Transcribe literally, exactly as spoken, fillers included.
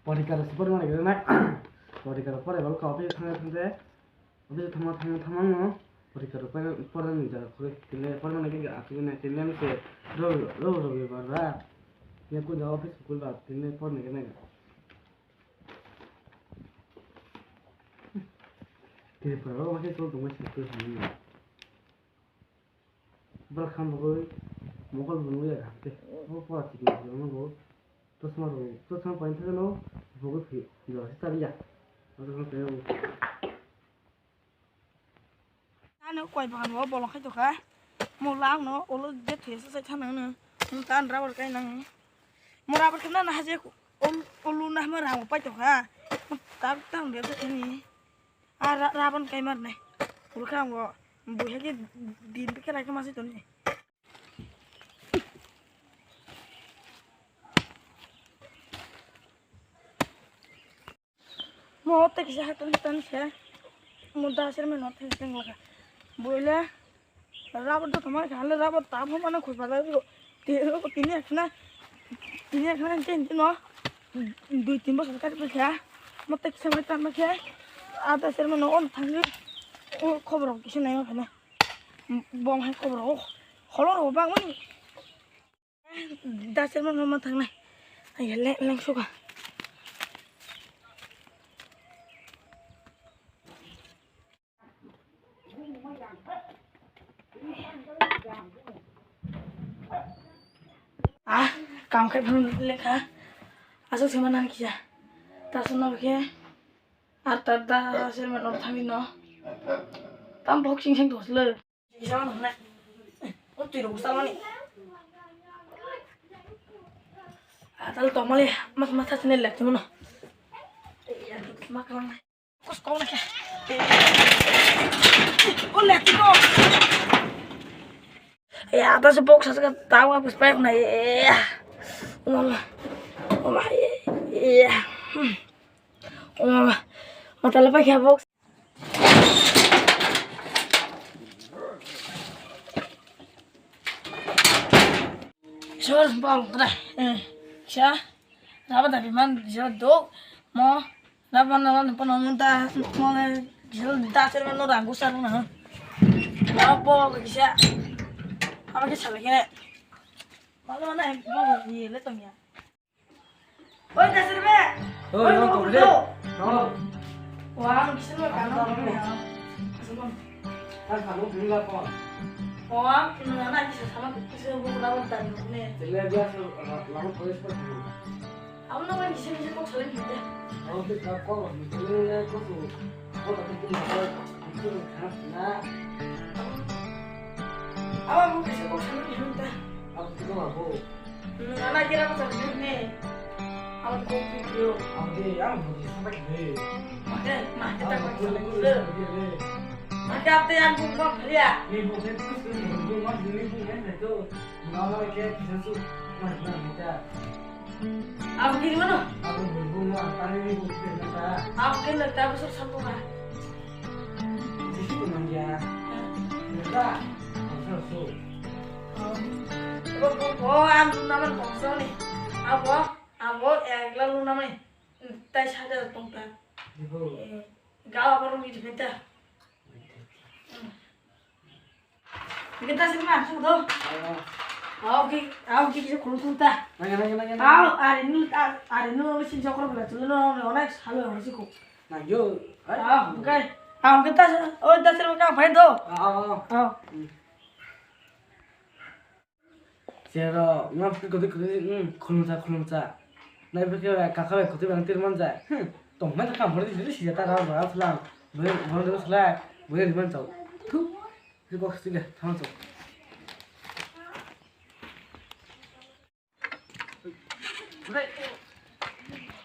Porikha rok se pormani gana na. Porikha rok porai bal ka office thang thang de. Office thang thang thang no. Porikha rok porai porai ni jaga kore. Tile porai mani gana atwi na tile ni se ro ro ro bar ba. Ya ko jaga office kul ba tile porai gana. Tile porai ro ma ke to dong se ko ni. Bwrwk kha bagwi mokol bo nukya kha tei o pora chikon chikon no bo chosma rw chosma painthai no bogwi phi jora se chaliya. Ano koi bagan bo bolong khai tokha. Mo lang no olo je thesa sai thang nang no. Mo tan rubber kai nang. Mo rubber kai na na haje ol olu na ma rang pai tokha. Mo ta tang de ko ni. A ra ra ban kai mar nai. Ul kha mo. Buya ke din ke rai ke masih toni. Mo te kisa hatan tan se. Mo da ser me no te teng laka. Boile rubber do thoma kha le rubber ta pho mana khoi pala ro. Te ro tini akhna. Tini akhna ten tino. Dui tin bosor kar pa kha. Mo te kisa mai tan kha. Ada ser me no on thang. O khobor kisa nai ma khana. Bom hai khobor o. Holor o bang mani. Dasir man man thangnai. Ai le leng suka. Ah, kam khai phang lekha. Asuk sima nang kisa. Tasu no khe. Ar ta da sir man or thangwi no. Tam bok sing sing thosle. Isa no na. O twi ro salmani. Atal tomale mas mas thasne lek tuno. Mak lang. Kus kau na kya? O lek tuno. Ya, atas box sa ka tawa kus pa na. Ya. Mama. Mama. Ya. Hmm. Mama. Matala pa kya box? Sor bal kra. Eh, kisa. Raba da biman jor do. Mo raba na na pa no ta mo ne jor da ser no rangu sar na. Raba bo kisa. Ama kisa lagi ne. Malo na bo ni le tong ya. Oi, Nasir be. Oi, oi, no, no, no. Wah, ang kisa lo kan. Kan kamu gila kok. Wah, nana kisa sama kisa buku lawan tadi ne. Tele biasa lalu polis pergi. Kamu nama kisa kisa kok saling kita. Kamu kita kok, misalnya kok tuh, kok tapi tuh nggak tahu, itu kenapa? Apa mau kisa kok saling kita? Apa kita mabuk? Nana kira ko sakit ni. Awak ko video. Awak dia yang budi sampai gede. Makai, makai tak makai. Makai apa yang bung bang kali ya? Ni bung itu sih, bung mas ni bung kan itu. Mama kayak bisa su, mas mas kita. Awak kiri mana? Awak bung bung mas, tadi ni bung kita. Awak kiri tak besar satu lah. Di situ manja. Enggak. Masuk, masuk. Oh, oh, oh, ang luna man kongsa ni. Abo, abo, egla luna man. Tai saja tongta. Ibu. Eh, gawa baru ni dipenta. Kita sih mah, sudah. Ayo. Ayo, ki, ayo, ki, bisa kulung tunta. Nanya, nanya, nanya, nanya. Ayo, hari ini, hari ini, mesin jokor bela, celana, onek, halo, harus ikut. Nangyo. Ah, bukai. Ah, bukai tas. Oh, tas terus kang phai do. Ah, ah, ah. Ah. Hmm. Sero, ma phi kodi kodi, hmm, khulumsa, khulumsa. Nai phi ke kaka bai kodi bang tir man jai. Hmm. Tong man kam bor di sija ta ra ra slang. Boi bor di slang. Boi di man chau. Thu. Ri box ti le, thang chau.